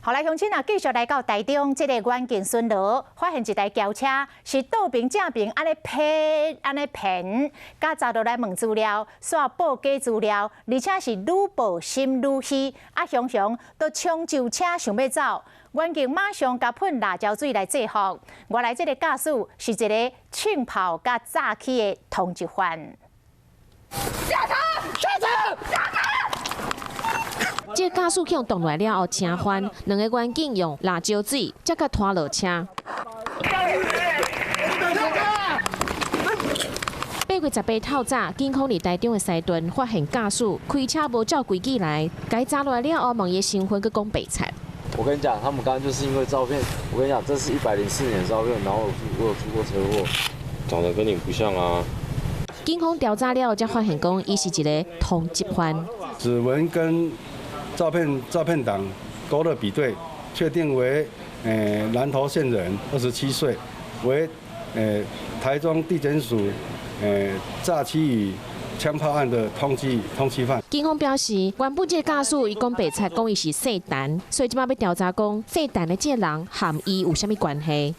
予來鄉親啊，繼續來到台中這个遠近巡邏，發現一台轎車是倒爿正爿按呢騙按呢騙，共查落來問資料，煞報假資料，而且是愈報心愈虛，啊，雄雄都衝上車想欲走，員警馬上共噴辣椒水來制服。原來這个駕駛是一个槍炮佮詐欺的通緝犯。下車！下車！下車！這个駕駛去予擋落來了後，車翻，兩个員警用辣椒水才共拖落車。8月18透早，警方佇台中的西屯發現駕駛開車無照規矩來，共查落來了後，問伊身份，閣講白賊。我跟你講，他們剛剛就是因為照片。我跟你講，這是104年的照片，然後我有出過車禍，長得跟你不像啊。警方調查了後，才發現講伊是一个通緝犯。指紋跟照片檔勾勒比對，確定為南投縣人，27歲，為台中地檢署詐欺與槍炮案的通緝犯。警方表示，原本這个駕駛伊講白賊，講伊是姓陳，所以這擺欲調查講姓陳的這个人和伊有啥物關係。